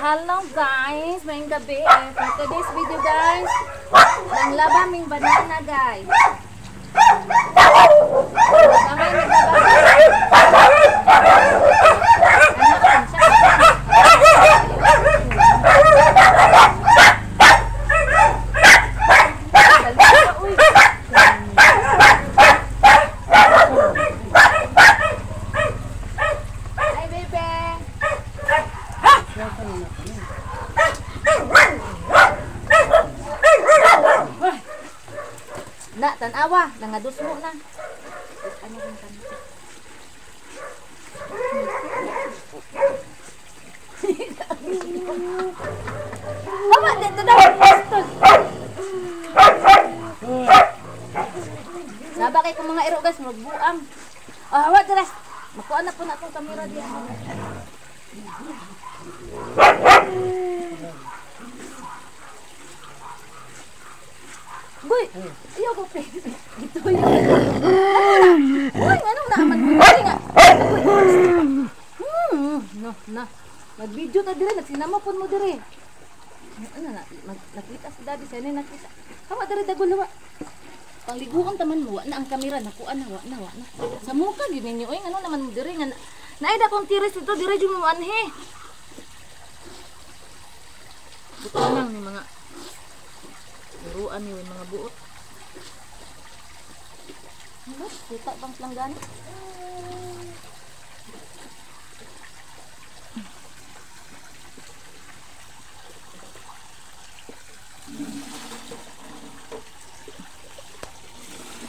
Hello guys, maayong gabi eh. For today's video guys, nanglaba ming banana guys. Kamay naglaba. Hi baby. Na, tanawa, nangadus mo na. Ano kung tanawa? Hawa, dito na. Saba kay kong mga iro guys, magbuang. Oh, hawa, dira. Makuha na po na itong kamera diyan. Boy, ayaw ko pe. Ito yun. Uy, anong naaman mo? Nga. No, na. Mag-video ta dire, nagsinama po mo dire. Ano na, nakita si daddy, sa'yo na nakita. Hawa dire, dagol, hawa. Pangliguan taman mo, wa na ang kamera, nakuha na, wa na, wa na. Sa mukha, yun ninyo, oy, ano naman mo dire, nga, naida kong tiris ito, dire, dyan mo anhe. Buto lang ni mga buruan ni mga buot. Ano? Kita bang planggana?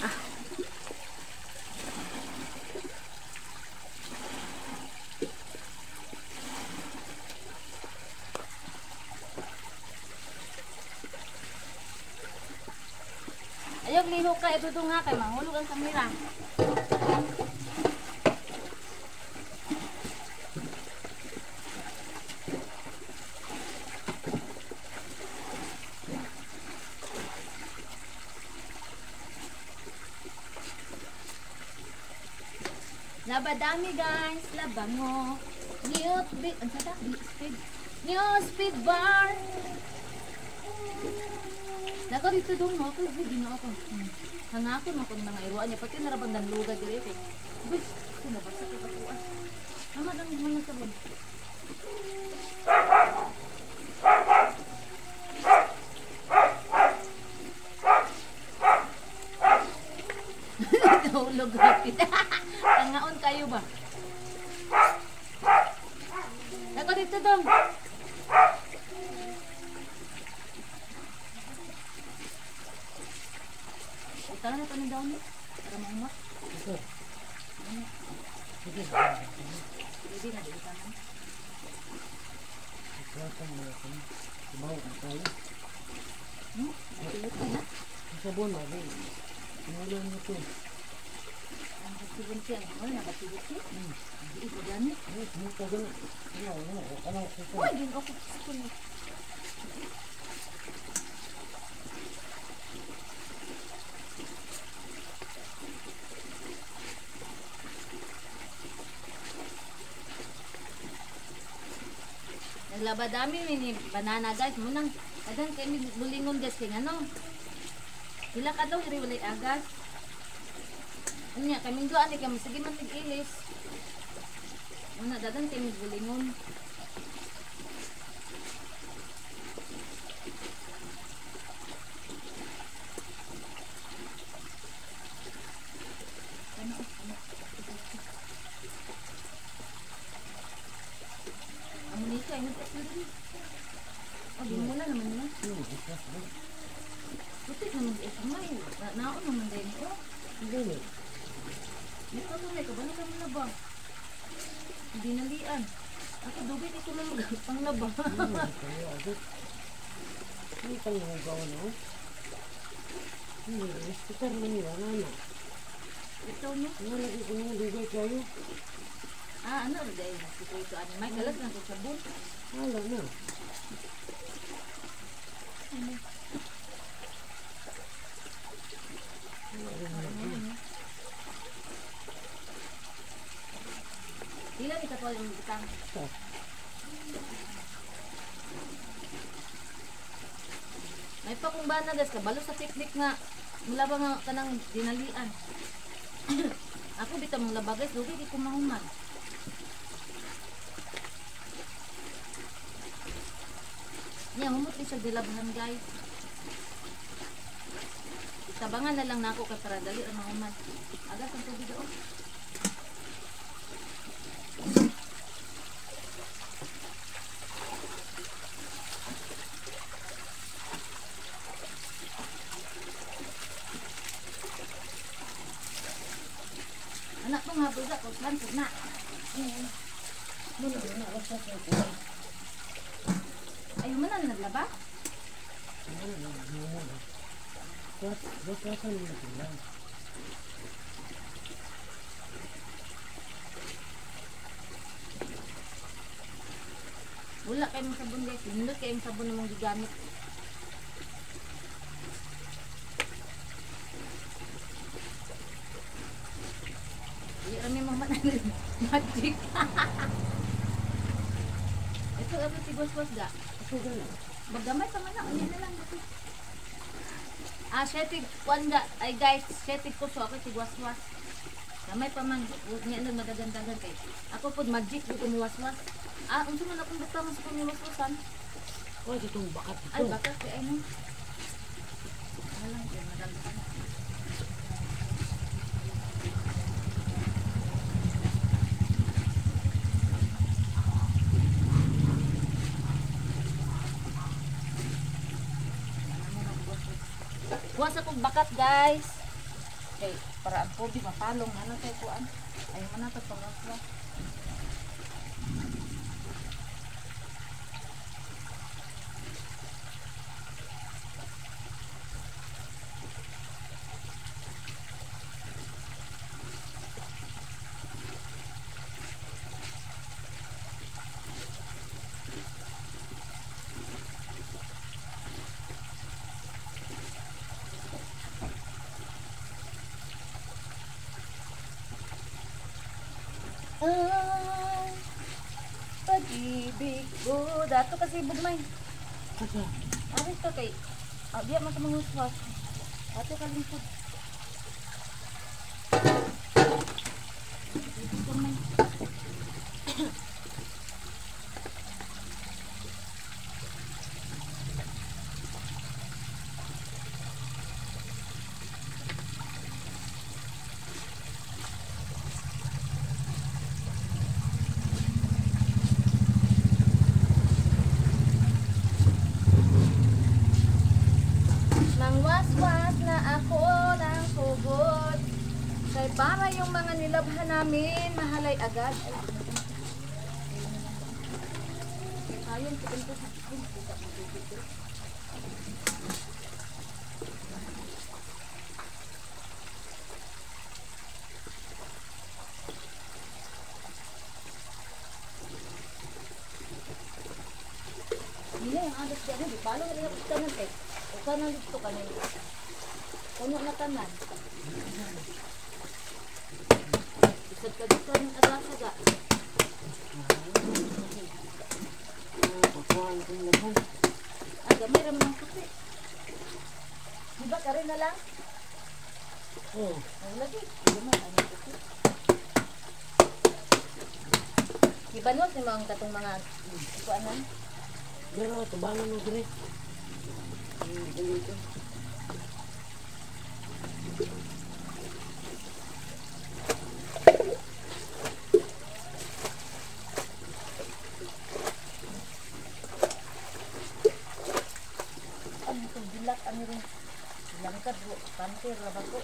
Ah. Ayog liho ka ito nga kay mahulog ang kamera. Labadami guys, labango. New speed, ang sada, speed. New speed bar. Nako dito dong mo, ko ginoo ko. Hangakon man kun mga iruan niya pati narabang danluga diri kay. Uy, nabasa ko katuan. Mama dang mga sabon. Nahulog rapid. Tangaon kayo ba? Nako dito dong. Tara na ito ng down eh. Para maungat. Hindi na, dito na. Sabon na. Wala na ito. Ang kasibon siya. Wala na kasibon siya. Hindi ito gani. Uy, ginoo ko. Naglaba dami ni banana guys. Munang adan kay mi bulingon guys kay ngano. Pila ka daw diri walay agas. Unya kaming duha ni kay sige man tig-ilis. Muna dadan kay mi bulingon. Ano? Amunita, ingat ka rin. Oh, di muna naman na. Putik naman di kamay. Naon naman din. Oh, hindi. Dito mo na, kabalo ka mo na ba? Hindi nalian. Ako, dugay ito na magpang laba. Hindi ka nagagawa na. Hindi, ispitar na nila, nana. Ito niya? Wala ko nung dugay kayo. Ah, ano? Dahil nagsiko ito. Ano, may galas na ito sabon. Wala na. Ano? Pila ni katol yung butang? May pa kong bana guys, kabalo sa teknik nga mulaba nga kanang dinalian. Ako bitaw mong laba guys, dugay di ko mahuman. Niya, humot din siya dilabhan guys. Tabangan na lang nako kay para dali ang mahuman. Agas ang tubig oh. Anak ko nga buga ko plan na. Muna na wasa sa ko. Ay man na naglaba? Was wasa ni na. Wala kay mong sabon guys. Nindot kay mong sabon mong gigamit. Di rami mo man magic. Ito ako si Gwas-was ga. Ito gana. Magamay pa man na, unya na lang dito. Ah, siyete kuan ga. Ay guys, siyete ko so ako si Gwas-was. Gamay pa man, unya na madagandagan kay. Ako pod magic ko kumuwas-was. Ah, unsa man akong butang sa kumuwas-wasan? Oh, itong bakat ito. Ay, bakat kay ano. Alang kay madagdagan. Kuha sa kong bakat guys. Kay para ang tubig mapalong ano kay kuan. Ayaw man nato pangakwa. Ay, pag-ibig ko. Dato kasi bugmay. Asa? Aris ka kay. Ah, diya man sa mga uswas. Dato ka lingkod. Bugmay. Mangwaswas na ako ng sugod. Kay para yung mga nilabhan namin mahalay agad. Ay, ayun, ito sa Hindi ang adas diyan, di palo na rin tanan kay. Uka na dito kanin. Puno na tanan. Isad ka dito ng adasa ga. Pagkuhan kong labhan. Ah, gamay ra man ang puti. Di ba kare na lang? Oh, Ay lagi, gamay ang puti. Gibanwag ni mga katong mga kuanan. Pero tubangan mo dire. Dito. Ang itong dilak ang rin. Langkad mo, pantir ra ba ko?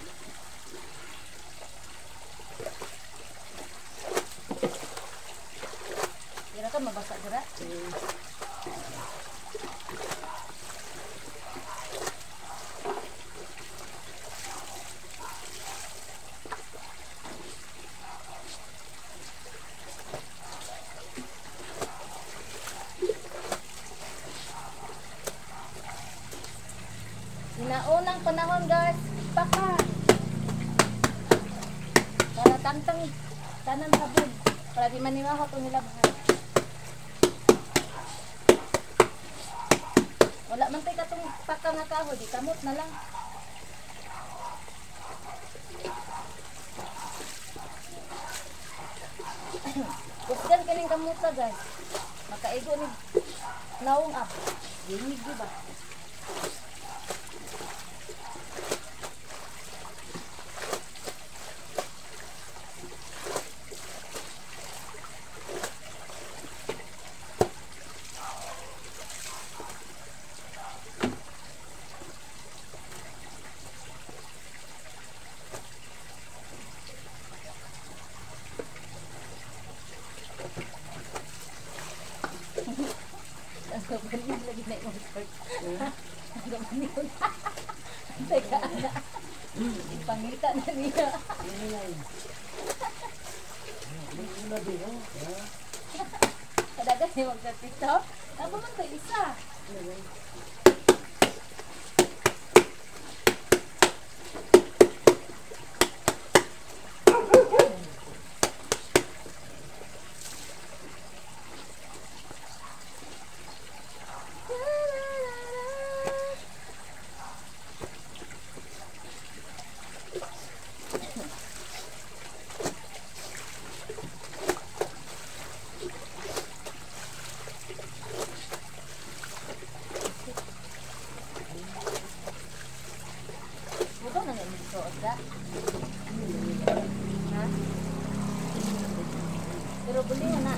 Dira ka mabasa dira. Sinaunang panahon guys, pakan. Para tangtang tanan sabon. Para di manimaho itong nilabhan. Wala man tay katong paka nga kahoy, di kamot na lang. Kusgan kaning kamuta guys. Makaigo ni naong up. Ginig di ba? Ang lagi na yung shirt. Ang gabanin. Teka, ipangita na niya. Kadagan niya mag-shirt. Tama man tayo isa. Pero buli na.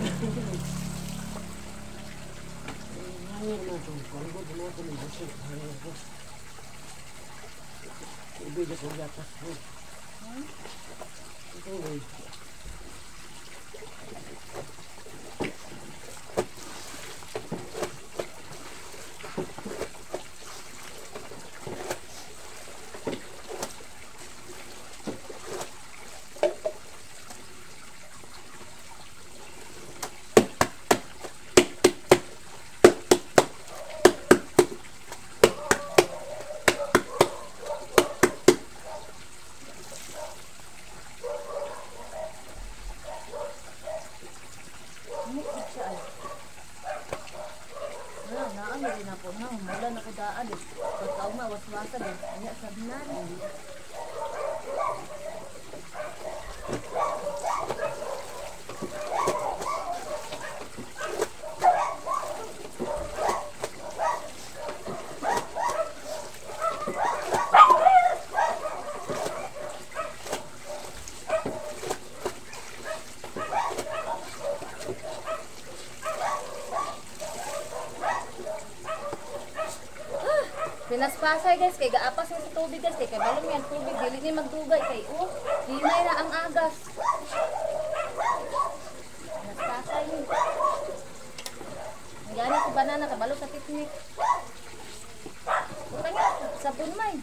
Pinaspasay guys, kay gaapas na sa tubig guys, kay balong yan tubig, dili ni magdugay kay oh, hinay na ang agas. Pinaspasay ni. Gani ko banana kabalo sa picnic. Utang sabon may.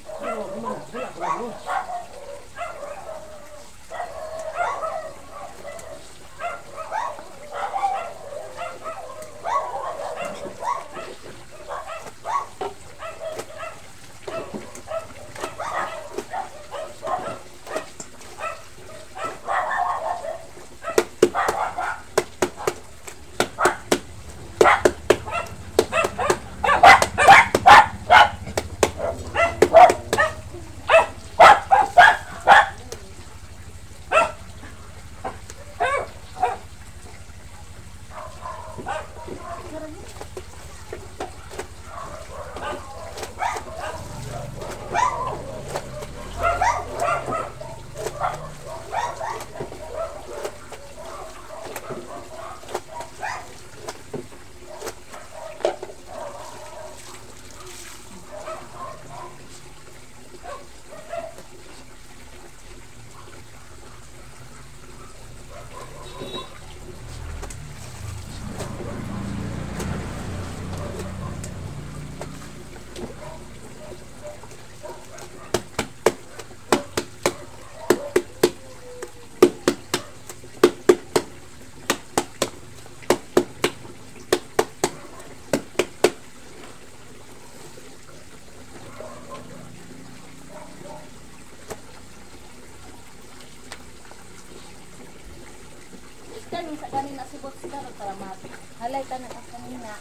Sa ganin na subot sa para ma halay ta na kanina.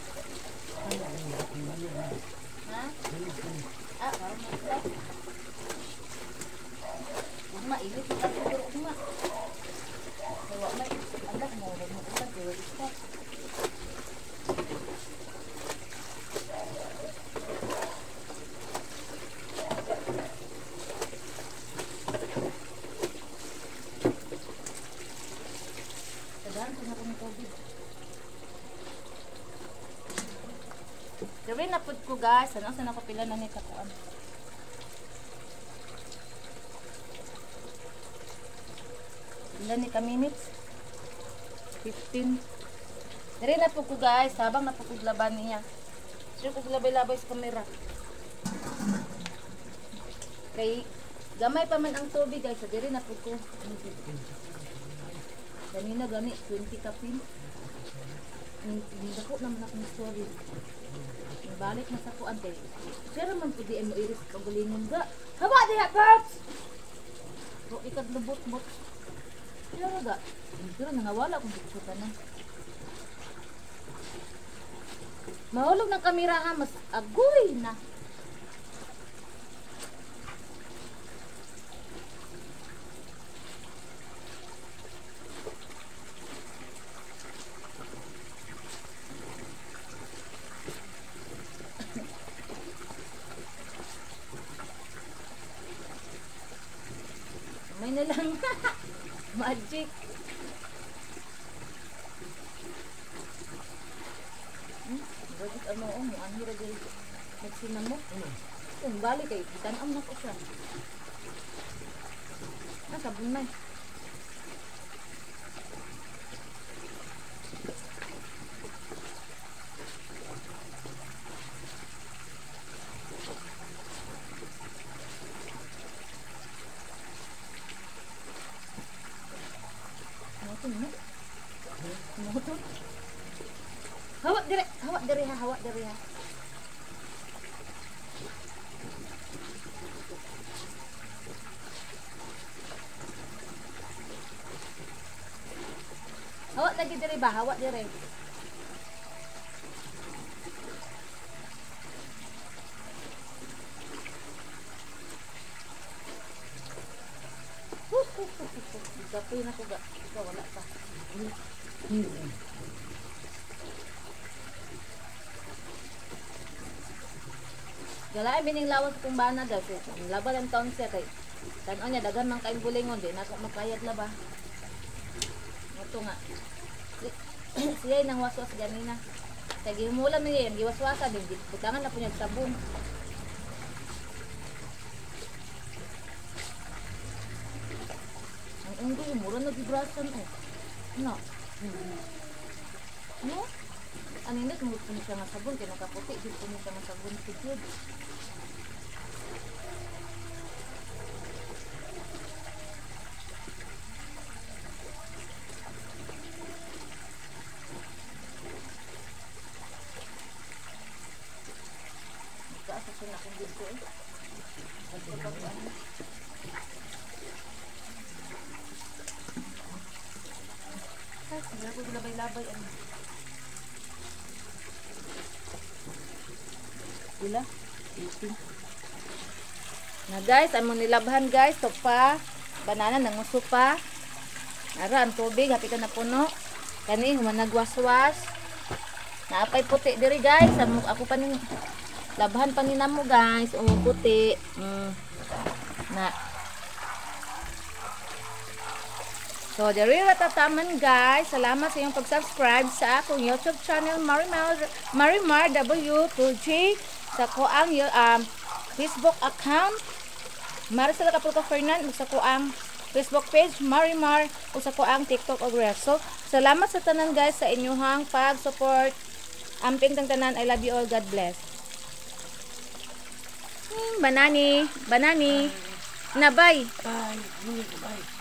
Ha? Ah, karon na. Ugma init ka siguro ugma. Kay wa may anak mo wala mo ulan kay wa isa. Tadaan ko na kung tubig. Gawin na pud ko guys. Ano sa nako pila na ni kakuan. Pila ni ka minutes? 15. Dire na pud ko guys. Habang na pud ko laban niya. Sure kog labay-labay sa kamera. Kay gamay pa man ang tubig guys. So dire na pud ko. Ganina gani 20 kapin. Hindi ko naman akong story. Balik na sa kuan kay. Siya man pud di mo iris kagalingon ga. Hawa diha birds. Ro ikag lubot-bot. Siya ra ga. Pero nangawala kung picture na. Mahulog ng kamera ha, mas agoy na. May na lang. Magic. Magic ano mo anhi ra diri nagsinamo. Kung bali kay gitan-am na ko siya. Ah, sabon na. Hawa dire, hawa dire ha, hawa dire ha. Hawa lagi dire ba, hawa dire. Gapoy na ko ga. Ikaw wala pa. Galain bining lawas kung bana daw kay laban ang taon siya kay tan-aw niya daghan man kayong bulingon di na ako makayad laba. Moto nga. Siya nang waswas ganina. Kay gihumulan man niya giwaswasa din butangan na po niya sabon. Ang unggoy mura na gibrasan oh. No. No? Ano yun, tungod po niya nga sabon, kaya nakaputi, di po niya nga sabon si Jude. Nagkaasa siya na akong dito eh. Ay, hindi ako labay-labay. Ano? Pila? 18. Na guys, among nilabhan guys, topa, banana nanguso pa. Ara ang tubig, happy ka na puno. Kani human nagwaswas. Naapay puti diri guys, amo ako pa ning labhan pa ni namo guys, o puti. Na. So, diri ra tataman guys. Salamat sa iyong pag-subscribe sa akong YouTube channel Marimar W2G. Sa ko ang Facebook account Maricel Acapulco Fernan, sa ko ang Facebook page Marimar, o sa ko ang TikTok og Reels. So, salamat sa tanan guys sa inyong pag-support. Amping tang tanan. I love you all. God bless. Banani, banani. Na bye. Bye. Bye.